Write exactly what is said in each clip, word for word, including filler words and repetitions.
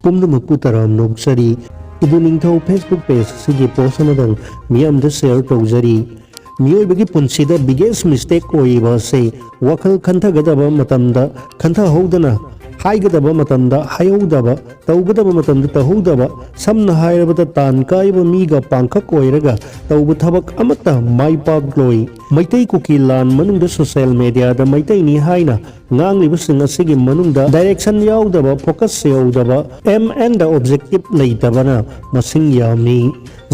ꯄꯨꯝꯅꯃꯛꯄꯨ ꯇꯔꯥꯝꯅ ꯑꯣꯛꯆꯔꯤ꯫ ꯏꯗꯨ ꯅꯤꯡꯊꯧ Facebook page ꯑꯁꯤꯒꯤ post ꯑꯃꯗꯪ ꯃꯤꯌꯥꯝꯗ share ꯇꯧꯖꯔꯤ꯫ ꯃꯤꯑꯣꯏꯕꯒꯤ ꯄꯨꯟꯁꯤꯗ biggest mistake ꯑꯣꯏꯔꯤꯕ ꯑꯁꯤ ꯋꯥꯈꯜ ꯈꯟꯊꯒꯗꯕ ꯃꯇꯝꯗ ꯈꯟꯊꯍꯧꯗꯅ, ꯍꯥꯏꯒꯗꯕ ꯃꯇꯝꯗ ꯍꯥꯏꯍꯧꯗꯕ, ꯇꯧꯒꯗꯕ ꯃꯇꯝꯗ ꯇꯧꯍꯧꯗꯕ, ꯁꯝꯅ ꯍꯥꯏꯔꯕꯗ ꯇꯥꯟ ꯀꯥꯏꯕ ꯃꯤꯒ ꯄꯥꯡꯈꯛ ꯑꯣꯏꯔꯒ ꯇꯧꯕ ꯊꯕꯛ ꯑꯃꯠꯇ ꯃꯥꯏ ꯄꯥꯛꯂꯣꯏ꯫ ꯃꯩꯇꯩ ꯀꯨꯀꯤ ꯂꯥꯟ ꯃꯅꯨꯡꯗ social mediaꯗ ꯃꯩꯇꯩꯅꯤ ꯍꯥꯏꯅ ꯉꯥꯡꯂꯤꯕꯁꯤꯡ ꯑꯁꯤꯒꯤ ꯃꯅꯨꯡꯗ direction ꯌꯥꯎꯗꯕ, focus ꯌꯥꯎꯗꯕ, aim and objective ꯂꯩꯇꯕꯅ ꯃꯁꯤꯡ ꯌꯥꯝꯃꯤ꯫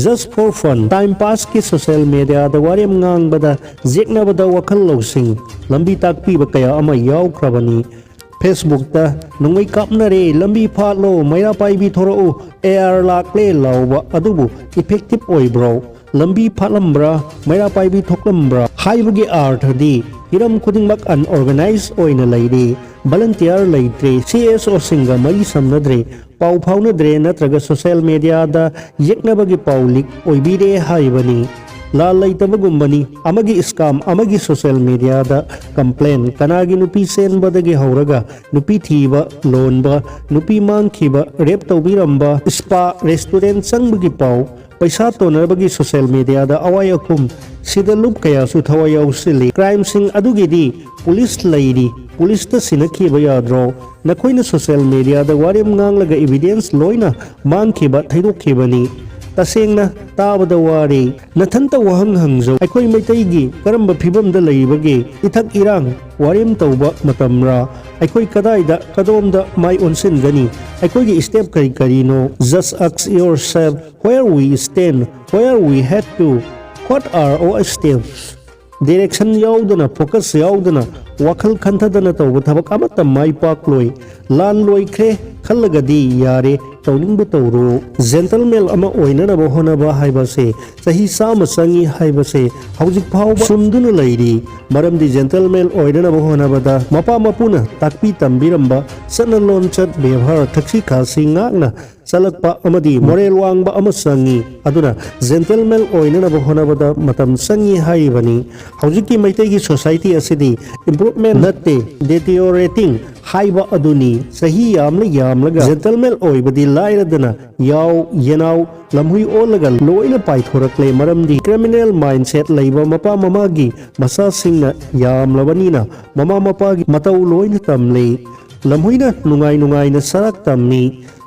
Just for fun, time passꯀꯤ social mediaꯗ ꯋꯥꯔꯦꯝ ꯉꯥꯡꯕꯗ, ꯌꯦꯛꯅꯕꯗ ꯋꯥꯈꯜ ꯂꯧꯁꯤꯡ, ꯂꯝꯕꯤ ꯇꯥꯛꯄꯤꯕ ꯀꯌꯥ ꯑꯃ ꯌꯥꯎꯈ꯭ꯔꯕꯅꯤ꯫ Facebookꯇ ꯅꯣꯡꯃꯩ ꯀꯥꯞꯅꯔꯦ, ꯂꯝꯕꯤ ꯐꯥꯠꯂꯣ, ꯃꯩꯔꯥ ꯄꯥꯏꯕꯤ ꯊꯣꯔꯛꯎ, AR ꯂꯥꯛꯂꯦ ꯂꯥꯎꯕ ꯑꯗꯨꯕꯨ effective ꯑꯣꯏꯕ꯭ꯔꯣ? ꯂꯝꯕꯤ ꯐꯥꯠꯂꯝꯕ꯭ꯔꯥ, ꯃꯩꯔꯥ ꯄꯥꯏꯕꯤ ꯊꯣꯛꯂꯝꯕ꯭ꯔꯥ ꯍꯥꯏꯕꯒꯤ ꯑꯥꯔꯊꯗꯤ ꯍꯤꯔꯝ ꯈꯨꯗꯤꯡꯃꯛ unorganized ꯑꯣꯏꯅ ꯂꯩꯔꯤ꯫ Volunteer ꯂꯩꯇ꯭ꯔꯦ, CSOꯁꯤꯡꯒ ꯃꯔꯤ ꯁꯝꯅꯗ꯭ꯔꯦ, ꯄꯥꯎ ꯐꯥꯎꯅꯗ꯭ꯔꯦ ꯅꯠꯇ꯭ꯔꯒ social mediaꯗ ꯌꯦꯛꯅꯕꯒꯤ ꯄꯥꯎ leak ꯑꯣꯏꯕꯤꯔꯦ ꯍꯥꯏꯕꯅꯤ꯫ ꯂꯥꯜ ꯂꯩꯇꯕꯒꯨꯝꯕꯅꯤ, ꯑꯃꯒꯤ scam, ꯑꯃꯒꯤ social mediaꯗ complain, ꯀꯅꯥꯒꯤ ꯅꯨꯄꯤ ꯆꯦꯟꯕꯗꯒꯤ ꯍꯧꯔꯒ ꯅꯨꯄꯤ ꯊꯤꯕ, ꯂꯣꯟꯕ, ꯅꯨꯄꯤ ꯃꯥꯡꯈꯤꯕ, rape ꯇꯧꯕꯤꯔꯝꯕ, spa, restaurant ꯆꯪꯕꯒꯤ ꯄꯥꯎ, ꯄꯩꯁꯥ ꯇꯣꯟꯅꯕꯒꯤ social mediaꯗ ꯑꯋꯥꯏ ꯑꯈꯨꯝ, ꯁꯤꯗ ꯂꯨꯞ ꯀꯌꯥꯁꯨ ꯊꯋꯥꯏ ꯌꯥꯎꯁꯤꯜꯂꯤ꯫ Crimeꯁꯤꯡ ꯑꯗꯨꯒꯤꯗꯤ police ꯂꯩꯔꯤ, policeꯇ ꯁꯤꯟꯅꯈꯤꯕ ꯌꯥꯗ꯭ꯔꯣ? ꯅꯈꯣꯏꯅ social mediaꯗ ꯋꯥꯔꯦꯝ ꯉꯥꯡꯂꯒ evidence ꯂꯣꯏꯅ ꯃꯥꯡꯈꯤꯕ ꯊꯩꯗꯣꯛꯈꯤꯕꯅꯤ꯫ ꯇꯁꯦꯡꯅ ꯇꯥꯕꯗ ꯋꯥꯔꯦ꯫ ꯅꯊꯟꯇ ꯋꯥꯍꯪ ꯍꯪꯖꯧ, ꯑꯩꯈꯣꯏ ꯃꯩꯇꯩꯒꯤ ꯀꯔꯝꯕ ꯐꯤꯕꯝꯗ ꯂꯩꯕꯒꯦ? ꯏꯊꯛ ꯏꯔꯥꯡ ꯋꯥꯔꯦꯝ ꯇꯧꯕ ꯃꯇꯝꯔꯥ? ꯑꯩꯈꯣꯏ ꯀꯗꯥꯏꯗ, ꯀꯗꯣꯝꯗ ꯃꯥꯏ ꯑꯣꯟꯁꯤꯟꯒꯅꯤ? ꯑꯩꯈꯣꯏꯒꯤ step ꯀꯔꯤ ꯀꯔꯤꯅꯣ? Just ask yourself, where we stand, where we head to, what are our steps? Direction ꯌꯥꯎꯗꯅ, focus ꯌꯥꯎꯗꯅ, ꯋꯥꯈꯜ ꯈꯟꯊꯗꯅ ꯇꯧꯕ ꯊꯕꯛ ꯑꯃꯠꯇ ꯃꯥꯏ ꯄꯥꯛꯂꯣꯏ꯫ ꯂꯥꯟ ꯂꯣꯏꯈ꯭ꯔꯦ ꯈꯜꯂꯒꯗꯤ ꯌꯥꯔꯦ, ꯇꯧꯅꯤꯡꯕ ꯇꯧꯔꯣ꯫ Gentleman ꯑꯃ ꯑꯣꯏꯅꯅꯕ ꯍꯣꯠꯅꯕ ꯍꯥꯏꯕꯁꯦ ꯆꯍꯤ ꯆꯥꯝꯃ ꯆꯪꯏ ꯍꯥꯏꯕꯁꯦ ꯍꯧꯖꯤꯛ ꯐꯥꯎꯕ ꯆꯨꯝꯗꯨꯅ ꯂꯩꯔꯤ꯫ ꯃꯔꯝꯗꯤ gentleman ꯑꯣꯏꯅꯅꯕ ꯍꯣꯠꯅꯕꯗ ꯃꯄꯥ ꯃꯄꯨꯅ ꯇꯥꯛꯄꯤ ꯇꯝꯕꯤꯔꯝꯕ ꯆꯠꯅ ꯂꯣꯟꯆꯠ, ꯕꯦꯕꯥꯔ, ꯊꯛꯁꯤ ꯈꯥꯁꯤ ꯉꯥꯛꯅ ꯆꯠꯂꯛꯄ ꯑꯃꯗꯤ moral ꯋꯥꯡꯕ ꯑꯃ ꯆꯪꯏ꯫ ꯑꯗꯨꯅ gentleman ꯑꯣꯏꯅꯅꯕ ꯍꯣꯠꯅꯕꯗ ꯃꯇꯝ ꯆꯪꯏ ꯍꯥꯏꯔꯤꯕꯅꯤ꯫ ꯍꯧꯖꯤꯛꯀꯤ ꯃꯩꯇꯩꯒꯤ society ꯑꯁꯤꯗꯤ improvement ꯅꯠꯇꯦ, deteriorating ꯍꯥꯏꯕ ꯑꯗꯨꯅꯤ꯫ ꯆꯍꯤ ꯌꯥꯝꯂ ꯌꯥꯝꯂꯒ gentleman ꯑꯣꯏꯕꯗꯤ ꯂꯥꯏꯔꯗꯅ ꯌꯥꯎ ꯌꯦꯅꯥꯎ ꯂꯝꯍꯨꯏ ꯑꯣꯜꯂꯒ ꯂꯣꯏꯅ ꯄꯥꯏꯊꯣꯔꯛꯂꯦ꯫ ꯃꯔꯝꯗꯤ criminal mindset ꯂꯩꯕ ꯃꯄꯥ ꯃꯃꯥꯒꯤ ꯃꯆꯥꯁꯤꯡꯅ ꯌꯥꯝꯂꯕꯅꯤꯅ ꯃꯃꯥ ꯃꯄꯥꯒꯤ ꯃꯇꯧ ꯂꯣꯏꯅ ꯇꯝꯂꯦ꯫ ꯂꯝꯍꯨꯏꯅ ꯅꯨꯡꯉꯥꯏ ꯅꯨꯡꯉꯥꯏꯅ ꯁꯔꯥꯛ ꯇꯝꯃꯤ꯫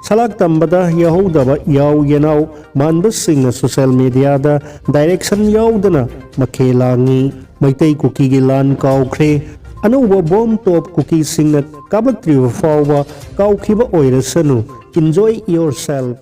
ꯁꯂꯥꯛ ꯇꯝꯕꯗ ꯌꯥꯎꯍꯧꯗꯕ ꯌꯥꯎ ꯌꯦꯅꯥꯎ ꯃꯥꯟꯕꯁꯤꯡꯅ social mediaꯗ direction ꯌꯥꯎꯗꯅ ꯃꯈꯦ ꯂꯥꯡꯉꯤ꯫ ꯃꯩꯇꯩ ꯀꯨꯀꯤꯒꯤ ꯂꯥꯟ ꯀꯥꯎꯈ꯭ꯔꯦ꯫ ꯑꯅꯧꯕ ꯕꯣꯝ ꯇꯣꯞ ꯀꯨꯀꯤꯁꯤꯡꯅ ꯀꯥꯞꯂꯛꯇ꯭ꯔꯤꯕ ꯐꯥꯎꯕ ꯀꯥꯎꯈꯤꯕ ꯑꯣꯏꯔꯁꯅꯨ꯫ Enjoy yourself꯫